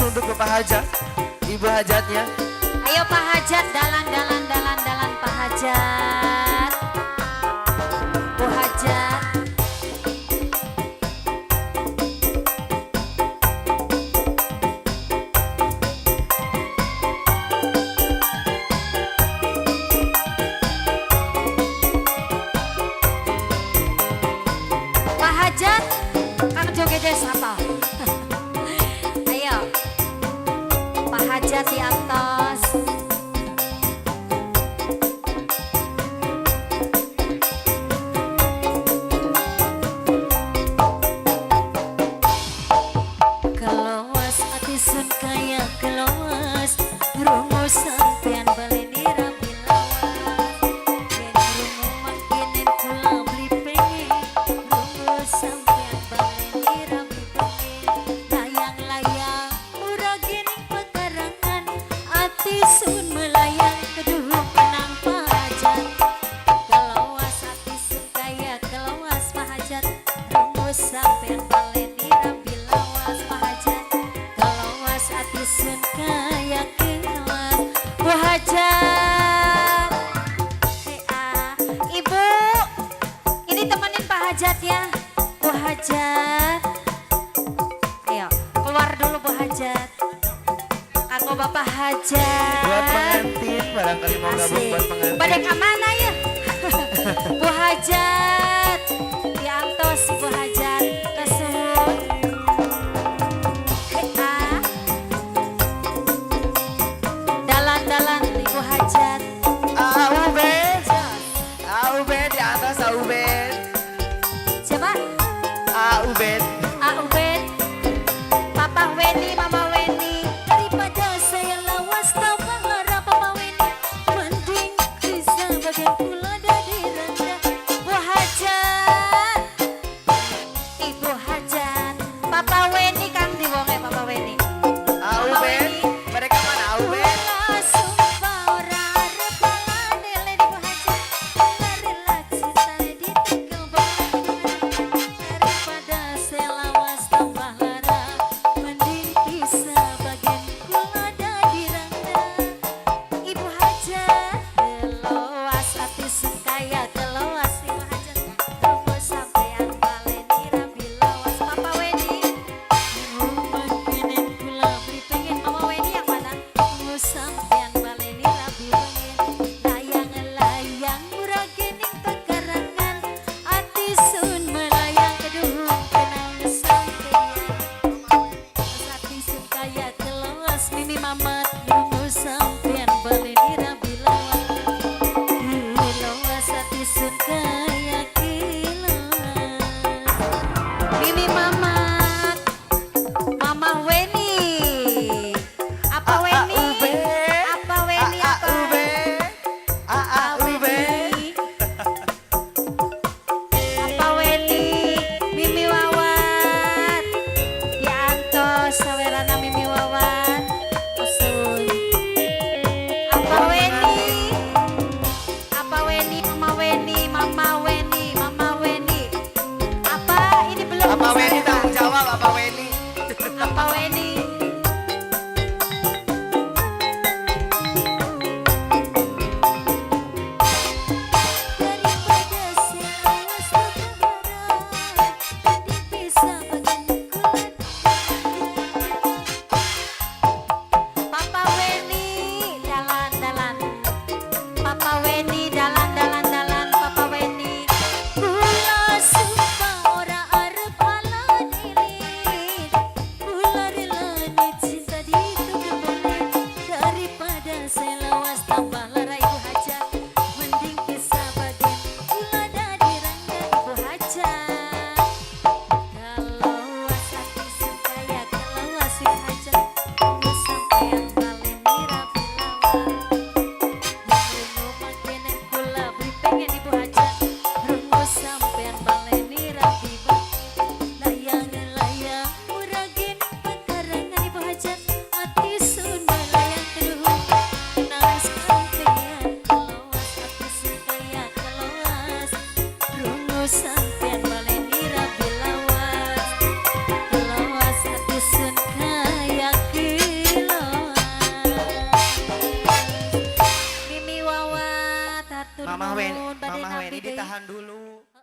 Satu untuk Bapak Hajat, Ibu Hajatnya. Ayo Pak Hajat, dalan dalan dalan dalan Pak Hajat. Bu Hajat. Pak Hajat, Kang joget siapa? Ayo, Pak Hajat di atas. Kelowas ati sun kaya kelowas, rungu sampean baleni rabi lawas. Yen rungu mangkenen kula beli pengen, rungu sampean baleni rabi pengen. Layang-layang murah gening pekarangan, ati sun melayang keduhung menang pajat. Kelowas ati sun kaya kelowas Pak Hajat, rungu sampean baleni rabi lawas Pak Hajat. Kelowas ati sun kaya kelowas Bu Hajat. Hei ah, Ibu, ini temenin Pak Hajat ya, Bu Hajat. Ayo, keluar dulu Bu Hajat. Kanggo Bapak Hajat. Buat pengantin, barangkali mau gabung Asik. Buat pengantin. Pada ke mana ya? Bu Hajat. Diantos Bu Hajat. Kesuhun. Hei ah. Dalan-dalan Ibu Hajat. Aubet, Jos. Aubet di atas Aubet. Siapa? Aubet. A Ubed. Papa Weni, Mama Weni. Daripada saya lawas tambah lara Papa Weni, mending bisa bagian kula dari randa. Bu Hajat, Ibu Hajat, Papa Weni kang diwonge Papa Weni. Aubet. Mereka mana Aubet? Kula sumpah ora arep balane Ibu Hajat. Rela cintane ditinggal bareng. Daripada saya lawas tambah lara, mending pisah. Matur Mama Weni, nuwun, badhe Mama nampi Weni deui. Ditahan dulu.